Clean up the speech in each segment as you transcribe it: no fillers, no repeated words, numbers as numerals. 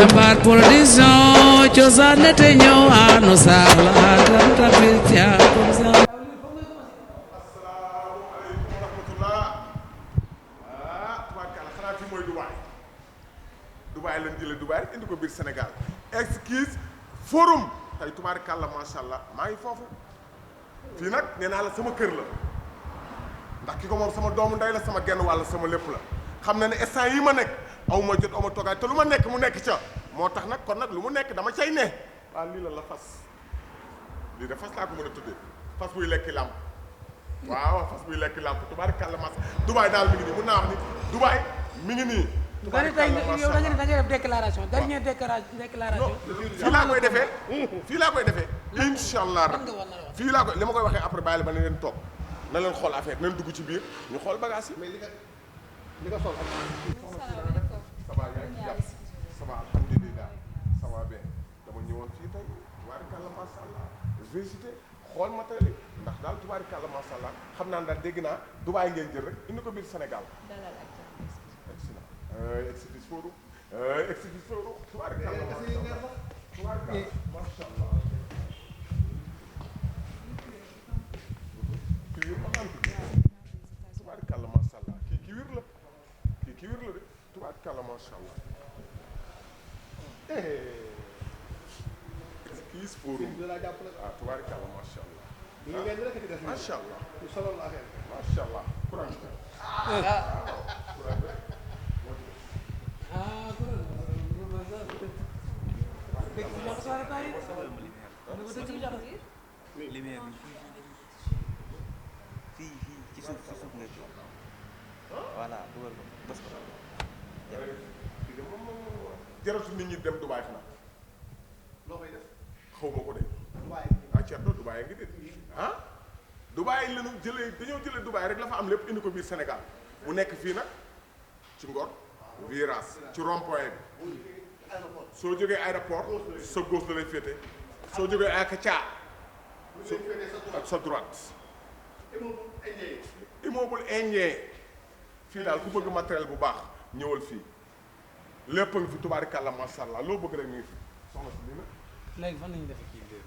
Jambar production cosaan te ñëw anu saxla ta bil tia comme ça. asalaamaaleykum wa rahmatullah. tubaarkalla xanaa fi mooy Dubaay lañ jëlee Dubaay rek indi ko biir Sénégal Exquisirooms tey tubaarkalla macha allah maa ngi foofu fii nag nee naa la sama kër la ndax ki ko moom sama doomu ndey la sama genn wàll sama lépp la xam na ne instant yi ma nekk aw ma jot aw ma toogaay te lu ma nekk mu nekk ca moo tax nag kon nag lu mu nekk dama cay ne waaw lii la fas lii de fas laa ko mën a tuddee fas buy lekki làmp waaw fas buy lekki làmp tubaarkalla macha Dubaay daal mi ngi nii mun naa wax ni Dubaay mi ngi nii. tubaarkalla macha yow da nga def déclaration dernière déclaration. fii laa koy defee fii laa koy defee incha allah fii laa koy li ma koy waxee après bàyyi la ba ne leen toog na leen xool affaire nañ dugg ci biir ñu xool bagage yi. mais li nga sol ak ça va yaa ngi jàpp ça va alhamdulilah ça va bien dama ñëwoon fii tey tubaarkalla macha allah visité xool matériel yi ndax daal tubaarkalla macha allah xam naa daal dégg naa Dubaay ngeen jël rek indi ko biir Sénégal. Exquisirooms Exquisirooms tubaarkalla macha allah kii wir ma tubaarkalla macha allah kii wir la de tubaarkalla macha allah Exquisirooms ah tubaarkalla macha allah macha allah macha allah courage fii ci suuf nga ci voilà dugal ko bës ko jaratu nit ñi dem Dubaay xanaa loo koy def xaw ma ko de Thierno Dubaay a ngi de Dubaay lañu dañoo jëlee Dubaay rek la fa am lépp indi ko biir Sénégal mu nekk fii nag ci Ngor virage ci rond-point bi soo jógee aéroport sa gauche la lay féete soo jógee ak Thia ak sa droite immeuble indien fii daal ku bëgg matériel bu baax ñëwal fii lépp a ngi fi tubaarikàlla macha allah loo bëgg rek ñu ngi fi soxna si lii nag. léegi fan nañu defee kii bi.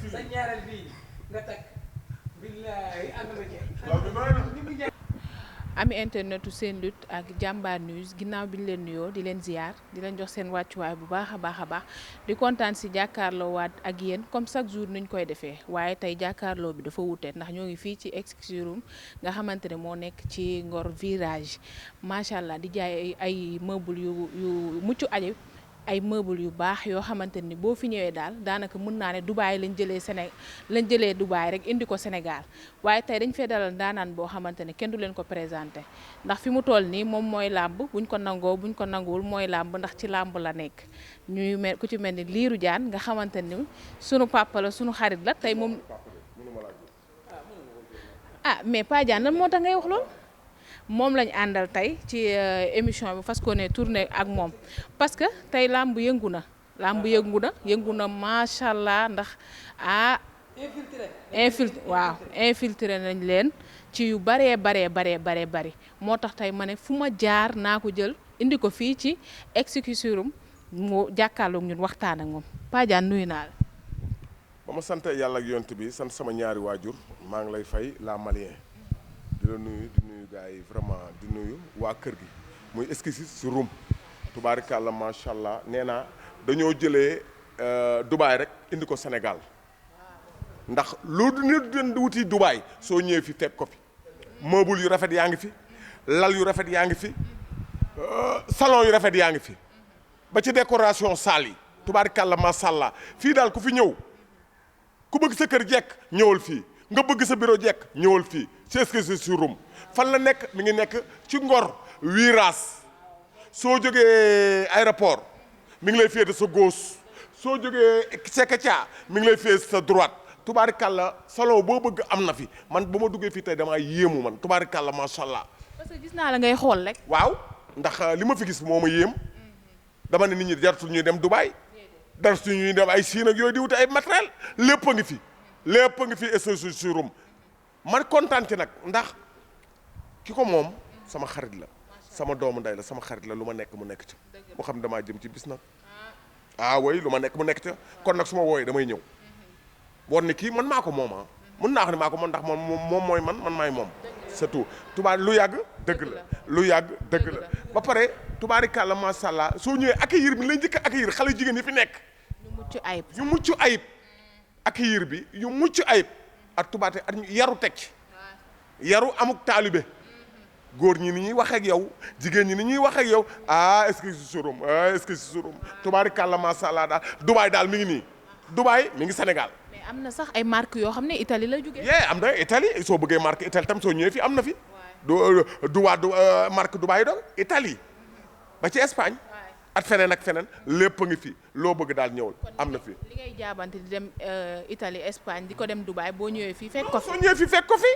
sa ñaareel bii nga takk billahi ànd na ami internetu Sen Lutte ak Jambar News ginnaaw bi ñu leen nuyoo di leen ziar di leen jox seen wàccuwaay bu baax a baax di kontaan si jàkkaarloo waat ak yéen comme chaque jour nuñ koy defee waaye tey jàkkaarloo bi dafa wute ndax ñoo ngi fii ci Exquisirooms nga xamante ne moo nekk ci Ngor virage macha allah di jaay ay meubles yu mucc ayib ay meubles yu baax yoo xamante ni boo fi ñëwee daal daanaka mën naa ne Dubaay lañ jëlee Dubaay rek indi ko Sénégal waaye tey dañ fee dalal daanaan boo xamante ne kenn du leen ko présenté ndax fi mu toll nii moom mooy làmb buñ ko nangoo buñ ko nanguwul mooy làmb ndax ci làmb la nekk ñuy mel ku ci mel ni Lirou Diane nga xamante ni sunu papa la sunu xarit la tey moom mais Pa Diane lan moo tax ngay wax loolu moom lañ àndal tey ci émission bi fas ko ne tourné ak moom parce que tey làmb yëngu na macha allah ndax infiltré nañ leen ci yu baree bari moo tax tey ma ne fu ma jaar naa ko jël indi ko fii ci Exquisirooms mu jàkkaarloog ñun waxtaan ak moom Pa Diane nuyu naa la. ba ma sant yàlla ak yonent bi sant sama ñaari waajur maa ngi lay fay la malien di la nuyu gars yi vraiment di nuyu waa kër gi muy Exquisirooms tubaarikàlla macha allah nee naa dañoo jëlee Dubaay rek indi ko Sénégal ndax lu nit doon wuti Dubaay soo ñëwee fi fekk ko fi meuble yu rafet yaa ngi fi lal yu rafet yaa ngi fi salon yu rafet yaa ngi fi ba ci décoration salle yi tubaarikàlla macha allah fii daal ku fi ñëw ku bëgg sa kër jekk ñëwal fii nga bëgg sa bureau jekk ñëwal fii ci Exquisirooms fan la nekk mi ngi nekk ci Ngor virage soo jógee aéroport mi ngi lay féete sa gauche soo jógee Seketia mi ngi lay fees sa droite tubaarikàlla salon boo bëgg am na fi man ba ma duggee fii tey damaa yéemu man tubaarikàlla macha allah. parce que gis naa la ngay xool rek. waaw ndax li ma fi gis moo ma yéem dama ne nit ñi jaratul ñuy dem Dubaï jaratul ñuy dem ay Chine ak yooyu di wuti ay matériel lépp a ngi fi lépp a ngi fi Exquisirooms man kontaan ci nag ndax ki ko moom sama xarit la sama doomu ndey la sama xarit la lu ma nekk mu nekk ca moo xam damaa jëm ci bis nag way lu ma nekk mu nekk ca kon nag su ma wooyee damay ñëw woon ne kii man maa ko moom mën naa xam ne maa ko moom ndax moom mooy man maay moom c'est tout tubaab lu yàgg dëgg la lu yàgg dëgg la ba pare tubaarikàlla macha allah soo ñëwee accueillir bi lay njëkk a accueillir xale jigéen yi fi nekk yu mucc ayib accueillir bi yu mucc ayib ak tubaate ak yaru teg yaru amuk taalibe góor ñi ni ñuy wax ak yow jigéen ñi ni ñuy wax ak yow Exquisirooms tubaarikàlla macha allah daal Dubaay daal mi ngi nii Dubaay mi ngi Sénégal. mais am na sax ay marques yoo xam ne Italie la jógee. am na Italie soo bëggee marque Italie tam soo ñëwee fii am na fi. du marque Dubaay doon Italie ba ci Espagne. at feneen ak feneen lépp a ngi fi loo bëgg daal ñëwal am na fi. li ngay jaabante di dem Italie Espagne di ko dem Dubaay boo ñëwee fii fekk ko fi. soo ñëwee fii fekk ko fi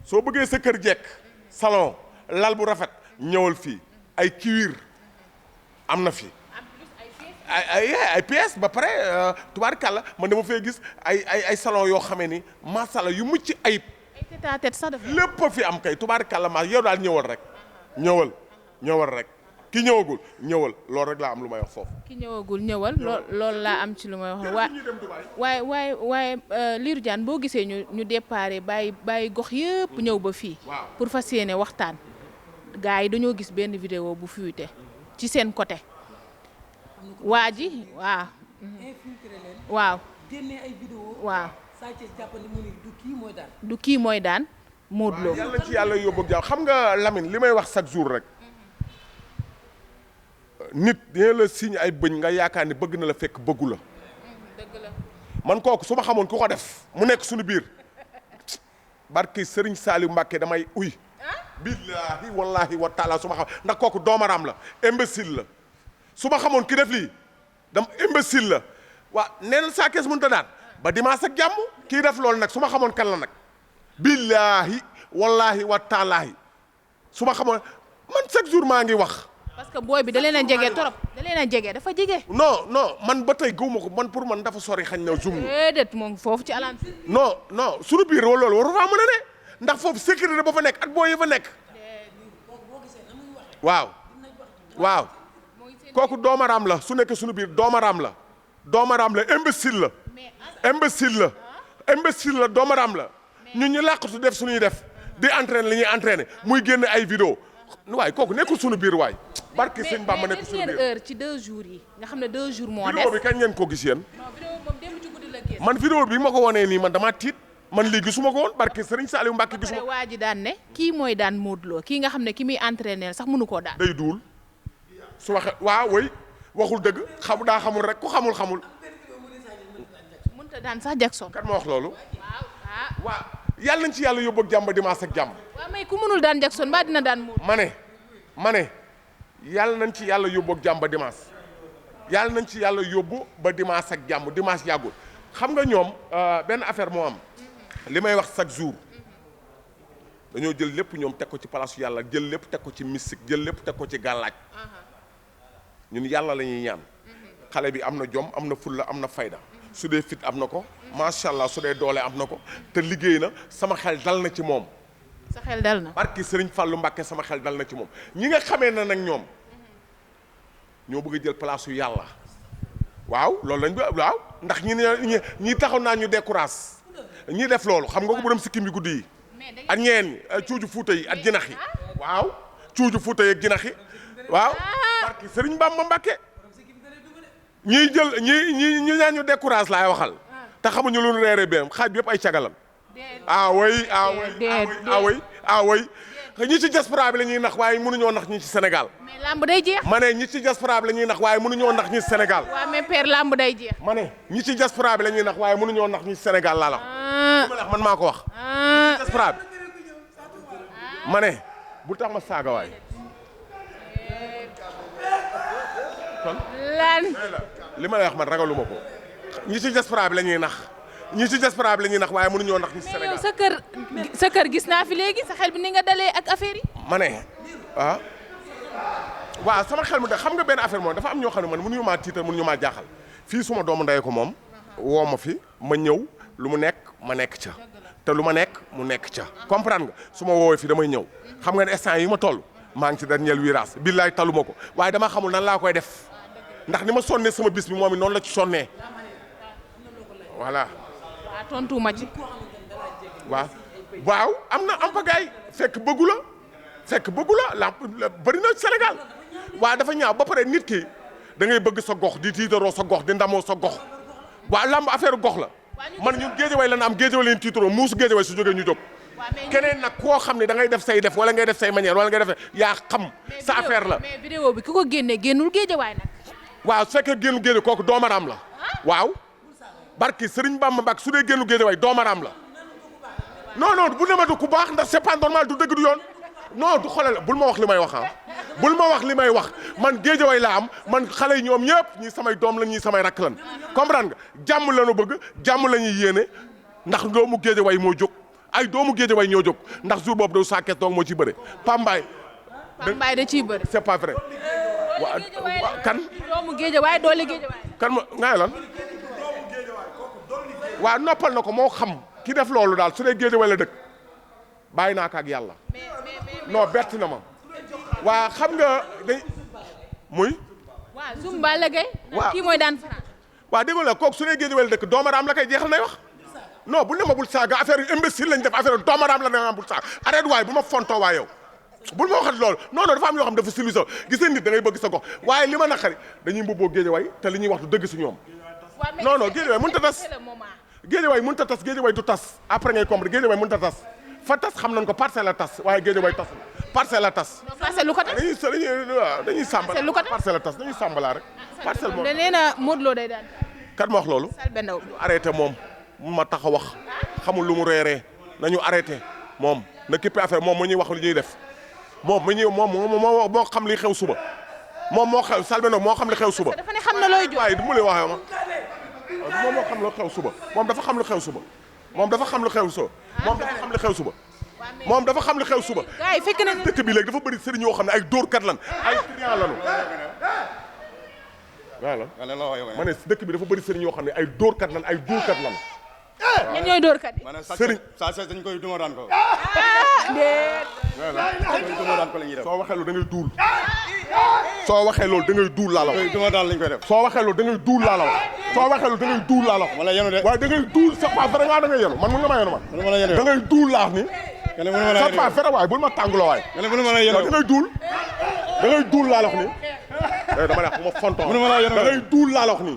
soo bëggee sa kër jekk salon lal bu rafet ñëwal fii ay cuir am na fi. ay pièces ba pare tubaarkàlla man dama fee gis ay salon yoo xamee ni masala yu mucc ayib. ay tête à tête sax dafa lépp fi am kay tubaarkàlla ma yow daal ñëwal rek ñëwal rek ki ñëwagul ñëwal loolu rek laa am lu may wax foofu. ki ñëwagul ñëwal loolu laa am ci lu may wax waaye Lirou Diane boo gisee ñu déparé bàyyi gox yëpp ñëw ba fii. pour fas yéene waxtaan. gars yi dañoo gis benn vidéo bu fuité ci seen côté. waa ji waaw. infiltré leen. waaw. génne ay vidéo. waaw. Sathies jàppandi mu ni du kii mooy daan. ModLo. yàlla ci yàlla yóbbu ak jàmm xam nga Lamine li may wax chaque jour rek. nit dina la signe ay bëñ nga yaakaar ni bëgg na la fekk bëggu la. dëgg la. man kooku su ma xamoon ku ko def mu nekk suñu biir barki Serigne Saliou Mbacké damay uy. billahi wallahi wa taala su ma xam ndax kooku doomaraam la imbécile la. su ma xamoon ki def lii dam imbécile la waa nee na saa kees mënut a daan ba dimanche ak jàmm kii def loolu nag su ma xamoon kan la nag billaahi wallaahi wa taalaahi su ma xamoon man chaque jour maa ngi wax. parce que booy bi da leen a jege trop da leen a jege dafa jege. non man ba tey gëwuma ko man pour man dafa sori xañ na zoom. déedéet moom foofu ci alaan. non suñu biir wala loolu waru faa mën a ne ndax foofu sécurité ba fa nekk ak booy yi fa nekk. waaw. kooku doomaraam la su nekkee suñu biir doomaraam la imbécile la doomaraam la ñun ñu làqatu def suñuy def di entraîner li ñuy entraîner muy génn ay vidéo waaye kooku nekkul suñu biir waay barki sëñ Bamba nekkul suñu biir heure ci 2 jours yi nga xam ne 2 jours moo des. vidéo bi kañ ngeen ko gis yéen. non vidéo moom démb ci guddi la génn. man vidéo bi ma ko wonee nii man damaa tiit man lii gisuma ko woon barki Serigne Saliou Mbacké gisuma. waa ji daan ne kii mooy daan ModLo kii nga xam ne ki muy entraîner sax mënu koo daan. day duul su waxee way waxul dëgg daa xamul rek ku xamul. mënut a daan sax Jackson. kan ma wax loolu. waaw yàlla nañ ci yàlla yóbbu ak jàmm dimanche ak jàmm. waaw mais ku mënul daan Jackson mbaa dina daan ModLo. ma ne yàlla nañ ci yàlla yóbbu ak jàmm ba dimanche yàlla nañ ci yàlla yóbbu ba dimanche ak jàmm dimanche yàggul xam nga ñoom benn affaire moo am li may wax chaque jour dañoo jël lépp ñoom teg ko ci place yàlla jël lépp teg ko ci mystique jël lépp teg ko ci gàllaaj ñun yàlla la ñuy ñaan xale bi am na jom am na fulla am na fayda su dee fit am na ko macha allah su dee doole am na ko te liggéey na sama xel dal na ci moom. sa xel dal na. barki Serigne Fallou Mbacké sama xel dal na ci moom ñi nga xamee na nag ñoom ñoo bëgg a jël place yu yàlla waaw loolu lañ waaw ndax ñi taxaw naa ñu décourage ñi def loolu xam nga ko borom sikkim bi guddi yi ak ñeen cuuju fuuta yi ak jinax yi waaw cuuju fuuta yi ak jinax yi waaw barki Serigne Bamba Mbacké ñiy jël ñi ñaan ñu décourage laay waxal te xamuñu lu reere beem xaaj bi yëpp ay cagalam way ñi ci diaspora bi la ñuy nax waaye mënuñoo nax ñi ci Sénégal. mais lamb day jeex. ma ne ñi ci diaspora bi la ñuy nax waaye mënuñoo nax ñi ci Sénégal. waaw mais père lamb day jeex. ma ne ñi ci diaspora bi la ñuy nax waaye mënuñoo nax ñi ci Sénégal laa la wax. man maa ko wax. ñi ci diaspora bi ma ne bu tax ma saaga waay. lan. li ma lay wax man ragaluma ko ñi ci diaspora bi la ñuy nax waaye mënuñoo nax ñi ci Sénégal. mais yow sa kër gis naa fi léegi sa xel bi ni nga dalee ak affaire yi. ma ne waaw sama xel mu de xam nga benn affaire moom dafa am ñoo xam ne man mënuñu maa tiital mënuñu maa jaaxal fii suma doomu ndey ko moom woo ma fi ma ñëw lu mu nekk ma nekk ca te lu ma nekk mu nekk ca comprendre nga su ma woowee fii damay ñëw xam nga ne instant yi ma toll maa ngi ci dernier virage billaay taluma ko waaye dama xamul nan laa koy def ndax ni ma sonnee sama bis bi moom it noonu la ci sonnee voilà. waaw tontu ma ci. waaw am na am pagaay fekk bëggu la bëri na Sénégal waaw dafa ñaaw ba pare nit ki da ngay bëgg sa gox di tiitaroo sa gox di ndamoo sa gox waaw lamb affaire gox la man ñun Géejawaay la na am Géejawaay leen tiitaroo muusu Géejawaay su jógee ñu jóg keneen nag koo xam ne da ngay def say def wala ngay def say manière wala ngay def yaa xam sa affaire la. mais vidéo bi ki ko génnee génnul Géejawaay nag. waaw su fekkee génnu Géejawaay kooku doomaraam la waaw barki Sëriñ Bamba Mbàkke su dee génnu Géejawaay doomaraam la non bu ne ma du ku baax ndax c'est pas normal du dëgg du yoon non du xoolal bul ma wax li may wax bul ma wax li may wax man Géejawaay laa am man xale yi ñoom ñëpp ñii samay doom la ñii samay rakk lan comprendre nga jàmm la ñu bëgg jàmm la ñuy yéene ndax doomu Géejawaay moo jóg ay doomu Géejawaay ñoo jóg ndax jour boobu daw saa kees doog moo ciy bëre Pambaay da ciy bëre. c'est pas vrai. kan. doomu Géejawaay doole Géejawaay. kan ma ngay lan. waaw noppal na ko moo xam ki def loolu daal su dee Géejawaay la dëkk bàyyi naa ko ak yàlla. non bett na ma. waa xam nga day muy. waaw Zumba la gay. waaw kii mooy daan faral. waaw dégg nga kooku su dee Géejawaay la dëkk doomaraam la koy jeexal nay wax. non bu ne ma bul saaga affaire yu imbécile lañ def affaire doomaraam la ne ma bul saaga arrête waay bu ma fontoo waay yow bul ma waxat loolu non dafa am yoo xam dafa silusa gis nga nit da ngay bëgg sa gox waaye li ma naqari dañuy mbubboo Géejawaay te li ñuy wax du dëgg si ñoom. non Géejawaay mënut a tas Géejawaay mënut a tas Géejawaay du tas après ngay comprendre Géejawaay mënut a tas fa tas xam nañ ko parcelle la tas waaye Géejawaay tas parcelle la tas. parcelle lu ko tas dañuy sàmba parcelle la tas dañuy sàmbalaa rek. parcelle moom nee na ModLo day daan. kat ma wax loolu. arrêté moom ma tax a wax xamul lu mu reeree nañu arrêté moom na képp affaire moom mu ñuy wax lu ñuy def moom moo xam li xew suba moom moo xew Salbe nag moo xam li xew suba. dafa ne xam na looy jóg waaye du mu lay waxee moom moo xam lu xew suba moom dafa xam lu xew suba moom dafa xam lu xew suba moom dafa xam lu xew suba moom dafa xam lu xew suba. gars yi fekk nañu dëkk bi léegi dafa bëri sëriñ yoo xam ne ay dóorkat lan ay client lanu voilà ma ne dëkk bi dafa bëri sëriñ yoo xam ne ay dóorkat lan ay duurkat lan. ñenn ñooy dóorkat yi. sëriñ saa dañ koy duma daan ko. déet. duma daan ko la ñuy def. soo waxee loolu da ngay duul. soo waxee loolu da ngay duul laa la wax. duma daan lañ koy def. soo waxee loolu da ngay duul laa la wax. soo waxee loolu da ngay duul laa la wax. wala yenu de. waaye da ngay duul c'est pas vrai da ngay yenu man mun nga ma yenu man. da ngay duul laa wax ni. c'est pas vrai waaye bul ma tàngaloo waaye. da ngay duul. da ngay duul laa la wax ni. dama ne bu ma fonton. da ngay duul laa la wax ni.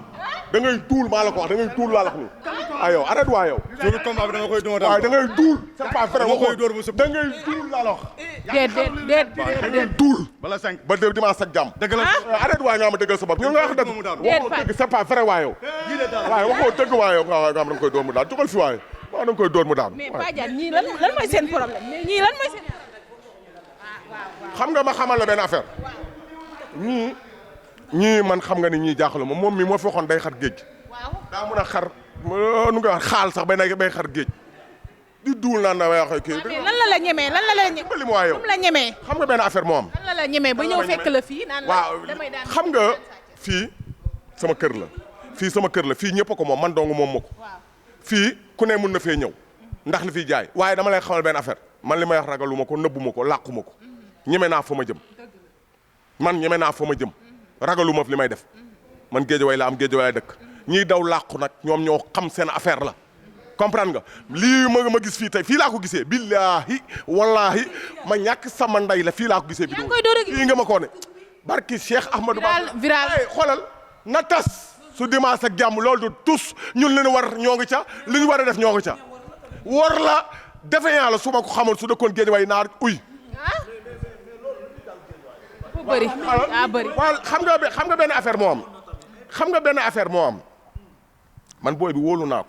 da ngay duul maa la ko wax da ngay duul laa la wax ni. ah yow arrête waa yow. suñu combat bi dama koy duma daan. waaye da ngay duul. c'est pas vrai koy dóor bu sëb. da ngay duul laa la wax. déet. da ngay duul. bala 5 ba dé dimanche ak jàmm. dëgg la arrête waa nga ma dëggal sa bopp ñoo nga wax dëgg. waxoo dëgg c'est pas vrai waa yow. waaye waxoo dëgg waa yow nga xam da nga koy dóor mu daan jógal fi waaye waaw da nga koy dóor mu daan. mais Badiane ñii lan mooy seen problème mais ñii lan mooy seen. xam nga ma xamal la benn affaire ñii man xam nga ni ñii jaaxlu moom mi moo fi waxoon day xar géej. daa mun a xar nu nga wax xaal sax bay xar géej di duul naan na way wax kii. lan la ñemee li mu waa yow la ñemee. xam nga benn affaire moo am. lan la ñemee ba ñëw fekk la fii naan la damay daan. xam nga fii sama kër la fii ñëpp a ko moom man dong moom ma ko fii ku ne mun na fee ñëw ndax li fiy jaay waaye dama lay xamal benn affaire man li may wax ragalu ma ko nëbbu ma ko làqu ma ko ñeme naa fa ma jëm man ñeme naa fa ma jëm ragalu ma li may def man Géejawaay la am Géejawaay dëkk ñiy daw làqu nag ñoom ñoo xam seen affaire la comprendre nga lii ma gis fii tey fii laa ko gisee billaahi wallaahi ma ñàkk sama ndey la fii laa ko gisee. fii nga ma koo ne barki Cheikh Ahmadou Ba viral xoolal na tas su dimanche ak jàmm loolu du tus ñun li ñu war ñoo ngi ca li ñu war a def ñoo ngi ca war la defe naa la su ma ko xamoon su dëkkoon Géejawaay naar uy. bëri waaw xam nga benn affaire moo am man booy bi wóolu naa ko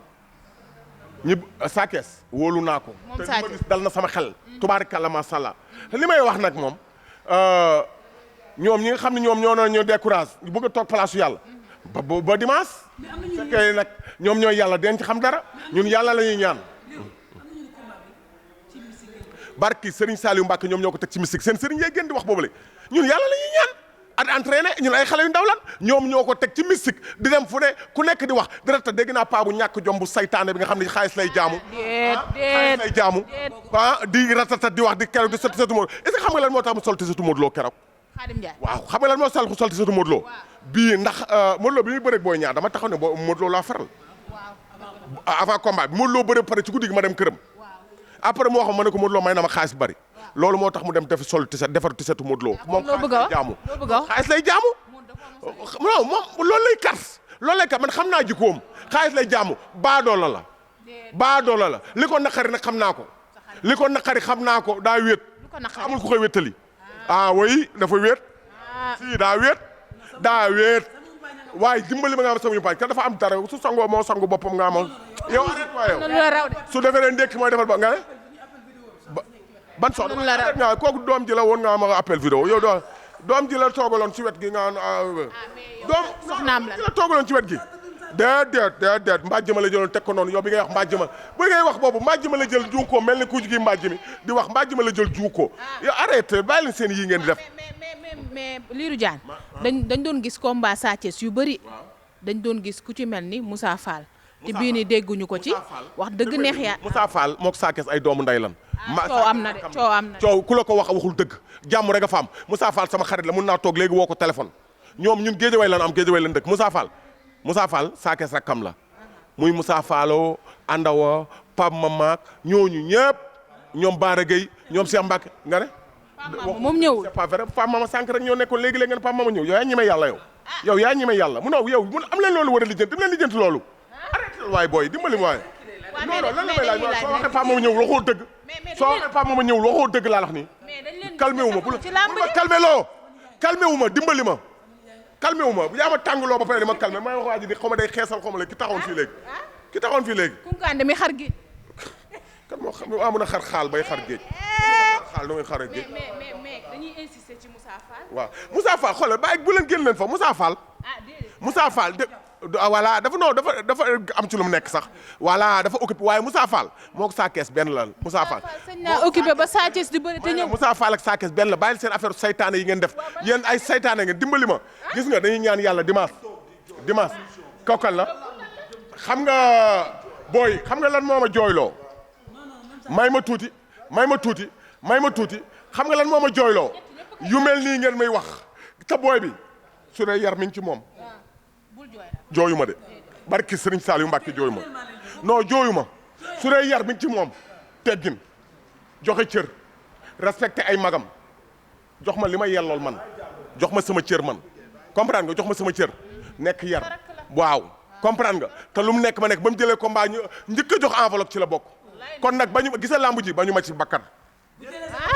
ñi Sathies wóolu naa ko te li ma gis dal na sama xel tubaarikàlla maa sha Allah li may wax nag moom ñoom ñi nga xam ne ñoom ñoo décourage ñu bëgg a toog place yàlla ba dimanche. fekkee nag ñoom ñooy yàlla den ci xam dara ñun yàlla la ñuy ñaan. barki Serigne Saliou Mbacke ñoom ñoo ko teg ci mystique seen Serigne yee gën di wax boobule ñun yàlla la ñuy ñaan. at entraîné ñun ay xale yu ndaw lan ñoom ñoo ko teg ci mystique di dem fu ne ku nekk di wax direct dégg naa paa bu ñàkk jom bu saytaane bi nga xam ne xaalis lay jaamu. xaalis lay jaamu. di ratata di wax di keroog di sotti Modou est-ce que xam nga lan moo tax mu sol tisatu Modou Lo keroog. waaw xam nga lan moo sol tisatu Modou Lo bii ndax Modou Lo bi muy bëreeg Boy Niang dama taxaw ne Modou Lo laa faral. avant combat bi Modou Lo bëre pare ci guddi gi ma dem këram. après moo xam ma ne ko Modou Lo may na ma xaalis bari loolu moo tax mu dem def sol tiset defar tisetu Modou Lo moom xaalis lay jaamu non moom loolu lay kars man xam naa jikkoom xaalis lay jaamu baadoola la li ko naqari nag xam naa ko daa wéet amul ku koy wéttali way dafa wéet si daa wéet waaye dimbali ma nga am sama ñu paaj ka dafa am dara su sangoo moo sangu boppam nga amoon yow arrête waaye su defee ne ndékki mooy defal ba nga ne ban soxna nga kooku doom ji la woon nga am appel vidéo yow doom ji la toogaloon ci wet gi nga doom soxnaam la toogaloon ci wet gi déedéet mbàjj ma la jëloon teg ko noonu yow bi ngay wax mbàjj ma bu ngay wax boobu mbàjj ma la jël juukoo mel ni ku gi mbàjj mi di wax mbàjj ma la jël juukoo yow arrête bàyyi leen seen yii ngeen di def mais Lirou Diane dañ doon gis combat Sathies yu bëri dañ doon gis ku ci mel ni Moussa Fall te bii ni dégguñu ko ci wax dëgg neex yaa Moussa Fall mook Sathies ay doomu nday lan coow am na coow ku la ko wax waxul dëgg jàmm rek a fa am Moussa Fall sama xarit la mun naa toog léegi woo ko téléphone ñoom ñun Géejawaay lan am Géejawaay lan dëkk Moussa Fall Sathies rakkam la muy Moussa Fallo Andawa Pape Mamaak ñooñu ñëpp ñoom Baara Gueye ñoom Cheikh Mbacke nga ne moom ñëwul c'est pas vrai Pape Mama sànq rek ñoo nekkoon léegi-léegi nga ne Pape Mama ñëw yow yaa ñemee yàlla yow yaa ñemee yàlla mun am leen loolu war a lijjanti dim leen lijjanti loolu arrêté waaye booy dimbali waaye non lan la may laaj soo waxee Pape Mama ñëwul waxoo dëgg soo waxee Pape Mama ñëwul waxoo dëgg laa wax nii calmé wu ma bu ma calmé wu ma dimbali ma calmé wu ma yaa ma tàngaloo ba pare di ma calmé may wax waa ji di xaw ma day xeesal xaw ma léegi ki taxoon fii léegi Kounkandé mi xar géej kan moo xam mën a xar xaal bay xar géej xaal nu muy xar géej mais dañuy insister ci Moussa Fall waaw Moussa Fall xoolal bàyyi bu leen génn leen fa Moussa Fall voilà dafa am ci lu mu nekk sax voilà dafa occupé waaye Moussa Fall moo ko Sathies benn la Moussa Fall sañ naa occupé ba Sathies di bëri te ñëw Moussa Fall ak Sathies benn la bàyyil seen affaire saytaane yi ngeen def yéen ay saytaane ngeen dimbali ma gis nga dañuy ñaan yàlla dimanche kookal la xam nga lan moo ma jooyloo may ma tuuti xam nga lan moo ma jooyloo yu mel nii ngeen may wax te booy bi su dee yar mi ngi ci moom jooyu ma de barki Serigne Saliou Mbacke jooyu ma non jooyu ma su dee yar mi ngi ci moom teggin joxe cër respecté ay magam jox ma li ma yellool man jox ma sama cër man comprendre nga jox ma sama cër nekk yar waaw comprendre nga te lu mu nekk ma nekk ba mu jëlee combat ñu njëkk a jox enveloppe ci la bokk kon nag ba ñu gisa lambu ji ba ñu ma ci bakkan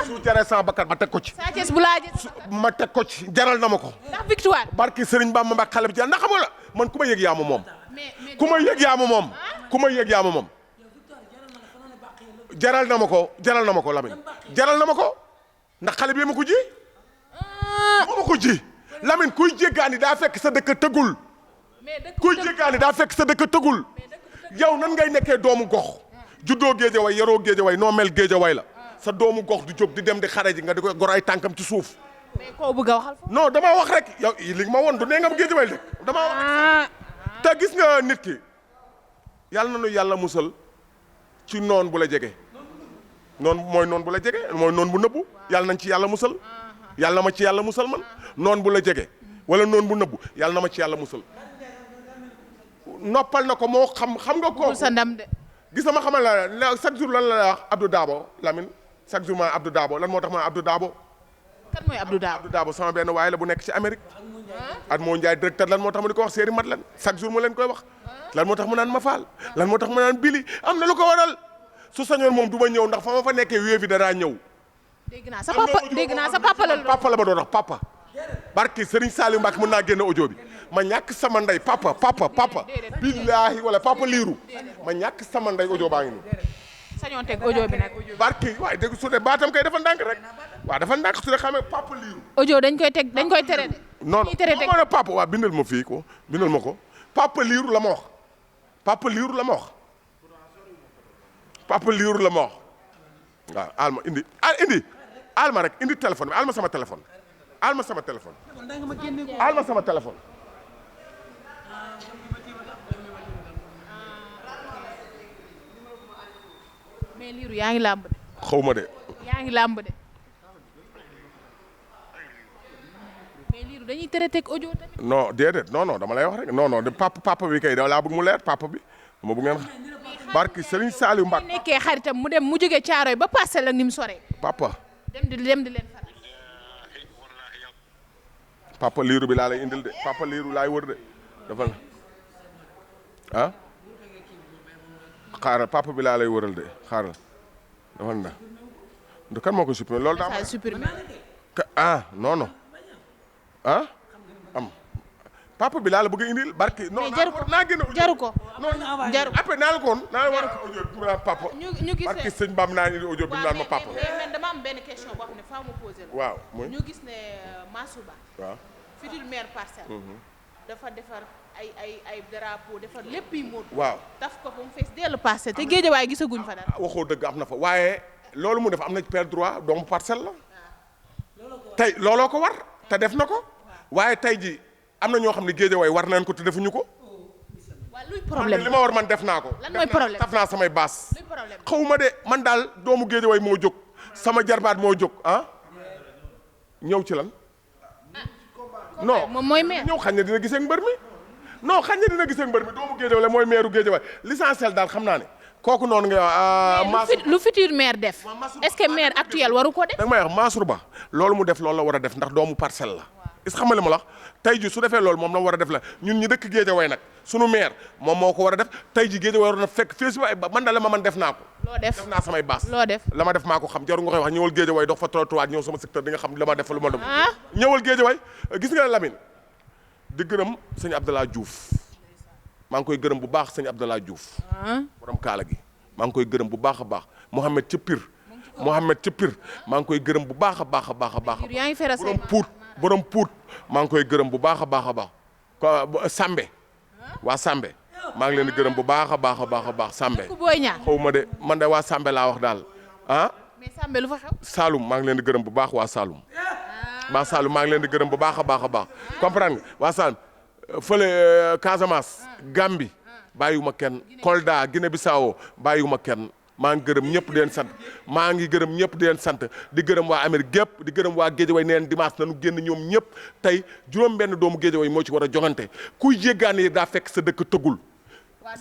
su jaree sama bakkan ma teg ko ci Sathies bu laajee ma teg ko ci jaral na ma ko ndax victoire barki Serigne Bamba Mbacke xale bi ci ndax xam nga la man ku ma yëg yaa ma moom ku ma yëg yaa ma moom jaral na ma ko Lamine jaral na ma ko ndax xale bi ma ko ji moo ma ko ji Lamine kuy jéggaani daa fekk sa dëkk tëggul yow nan ngay nekkee doomu gox juddoo Géejawaay yaroo Géejawaay noo mel Géejawaay la sa doomu gox du jóg di dem di xare ji nga di ko gor ay tànkam ci suuf mais koo bëgg a waxal foofu non dama wax rek yow li ma woon du nee nga ma Géejawaay rek dama wax te gis nga nit ki yàlla na nu yàlla musal ci noon bu la jege mooy noon bu la jege mooy noon bu nëbbu yàlla nañ ci yàlla musal yàlla na ma ci yàlla musal man noon bu la jege wala noon bu nëbbu yàlla na ma ci yàlla musal noppal na ko moo xam nga kooku sa ndam de gis nga ma xamal la chaque jour lan la wax Abdou Dabo Lamine chaque jour ma Abdou Dabo lan moo tax ma Abdou Dabo kan mooy Abdou Dabo sama benn waay la bu nekk ci Amérique at moo Njaay directeur lan moo tax ma di ko wax séeri mat lan chaque jour mu leen koy wax lan moo tax mu naan ma faal lan moo tax mu naan bili am na lu ko waral su sañoon moom du ma ñëw ndax fa ma fa nekkee wéevi danaa ñëw dégg naa sa papa la ma doon wax papa barki Serigne Saliou Mbacke mën naa génn audio bi ma ñàkk sama ndey papa billaahi wala papa Lirou ma ñàkk sama ndey audio baa ngi nii sañoon teg audio bi nag barki waaye dégg su dee baatam kay dafa ndànk rek waaw dafa ndànk su dee xamee papa Lirou audio dañ koy tere de non non non papa waa bindal ma fii ko bindal ma ko papa Lirou la ma wax papa Lirou la ma wax papa Lirou la ma wax waaw alma indi alma rek indi téléphone bi alma sama téléphone alma sama téléphone alma sama téléphone mais Lirou yaa ngi làmb de. xaw ma de. yaa ngi làmb de. mais Lirou dañuy tere teg audio tamit. non déedéet non dama lay wax rek non papa bi kay da laa bëgg mu leer papa bi dama bëgg ngeen barki Serigne Saliou Mbacke. bu nekkee xaritam mu dem mu jógee Caaroy ba Parcelles ak ni mu soree. papa. dem di leen faral. papa Lirou bi laa lay indil de papa Lirou laay wër de dafa ah xaaral papa bi laa lay wëral de xaaral dafa na du kan moo ko supprimer loolu daa non ah am papa bi laa la bëgg a indil barki non naa génn jaru ko après naa la ko woon naa la war audio bi naan papa ñu gisee barki sëñ Bam naa indi audio bi naan ma papa mais dama am benn question boo xam ne faaw ma posé la waaw mooy ñu gis ne Massouba waaw futur maire Parcelles dafa defar ay drapeau defar lépp yi móot waaw daf ko fa mu fees dellu Parcelles te Guédiawaye gisaguñ fa dara waxoo dëgg am na fa waaye loolu mu def am na ci père droit doomu Parcelles la tey looloo ko war te def na ko waaye tey ji am na ñoo xam ne Guédiawaye war nañ ko te defuñu ko waaw luy problème li ma war man def naa ko lan mooy problème taf naa samay baas luy problème xawuma de man daal doomu Guédiawaye moo jóg sama jarbaat moo jóg ah ñëw ci lan non moom mooy maire ñëw xañ na dina gisee ak mbër mi non xañ na dina gisee ak mbër mi doomu Guédiawaye mooy maire Guédiawaye l'essentiel daal xam naa ne kooku noonu nga lu futur maire def est-ce que maire actuel waru ko def da nga may wax Mansour Ba loolu mu def loolu la war a def ndax doomu Parcelles la is xam nga li ma la wax tey ji su defee loolu moom la war a def la ñun ñi dëkk Guédiawaye nag sunu maire moom moo ko war a def tey ji Guédiawaye war na fekk fii si man da la ma man def naa ko loo def naa samay baas loo def la ma def maa ko xam jaru nga koy wax ñëwal Guédiawaye dox fa trottoir ñëw sama secteur di nga xam la ma def lu ma dem ñëwal Guédiawaye gis nga Lamine di gërëm sëñ Abdallah Diouf maa ngi koy gërëm bu baax sëñ Abdallah Diouf borom kaala gi maa ngi koy gërëm bu baax a baax Mohamed ca Pire maa ngi koy gërëm bu baax a baax a baax a baax borom puut maa ngi koy gërëm bu baax a baax a baax Sambe waa Sambe maa ngi leen di gërëm bu baax a baax a baax a baax Sambe xaw ma de man de waa Sambe laa wax daal mais Sambe lu fa xew Saloum maa ngi leen di gërëm bu baax waa Saloum maa ngi leen di gërëm bu baax a baax a baax comprendre nga waa Saloum fële Casamance Gambie bàyyiwuma kenn Kolda Guinée Bissau bàyyiwuma kenn maa ngi gërëm ñëpp di leen sant maa ngi gërëm ñëpp di leen sant di gërëm waa Amérique gépp di gërëm waa Guédiawaye neen dimanche nañu génn ñoom ñëpp tey juróom benn doomu Guédiawaye moo ci war a jogante kuy jéggaane daa fekk sa dëkk tëggul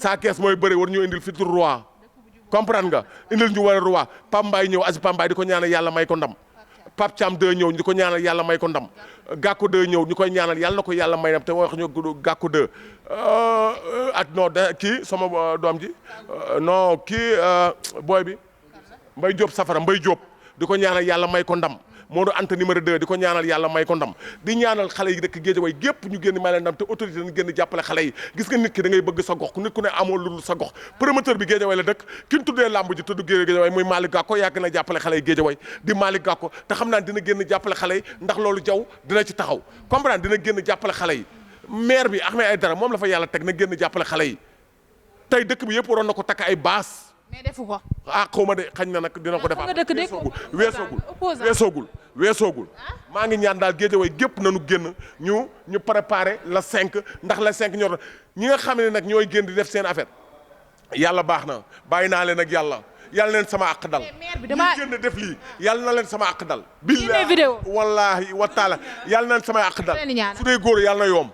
saa kees mooy bëre war ñu indil fitur roi comprendre nga indil ñu war a roi Pambaay ñëw asi Pambaay di ko ñaanal yàlla may ko ndam Pape Thiam 2 ñëw ñu ko ñaanal yàlla may ko ndam Gàkku 2 ñëw ñu koy ñaanal yàlla na ko yàlla may ndam te wax ñu Gàkku 2 at non da kii sama doom ji non kii booy bi Mbay Jóob safara Mbay Jóob di ko ñaanal yàlla may ko ndam Modou Anta numéro 2 di ko ñaanal yàlla may ko ndam di ñaanal xale yi dëkk Guédiawaye gépp ñu génn may leen ndam te autorité nañ génn jàppale xale yi gis nga nit ki da ngay bëgg sa gox ku nit ku ne amoo lu dul sa gox promoteur bi Guédiawaye la dëkk ki ñu tuddee làmb ji tudd Guédiawaye muy Malick Gakko yàgg na jàppale xale yi Guédiawaye di Malick Gakko te xam naa dina génn jàppale xale yi ndax loolu jaw dina ci taxaw comprendre dina génn jàppale xale yi maire bi Ahmed Aïdara moom la fa yàlla teg na génn jàppale xale yi tey dëkk bi yëpp waroon na ko takk ay baas mais defu ko xaw ma de xañ na nag dina ko def weesoogul maa ngi ñaan daal Guédiawaye gépp nañu génn ñu préparer la 5 ndax la 5 ñor ñi nga xam ne nag ñooy génn di def seen affaire yàlla baax na bàyyi naa leen ak yàlla leen sama àq dal ñu génn def lii yàlla na leen sama àq dal billahi wallahi wa taala yàlla na leen sama àq dal su dee góor yàlla na yoom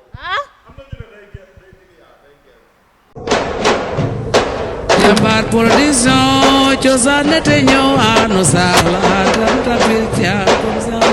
Jambar production cosaan te ñëw anu saxla tan tapir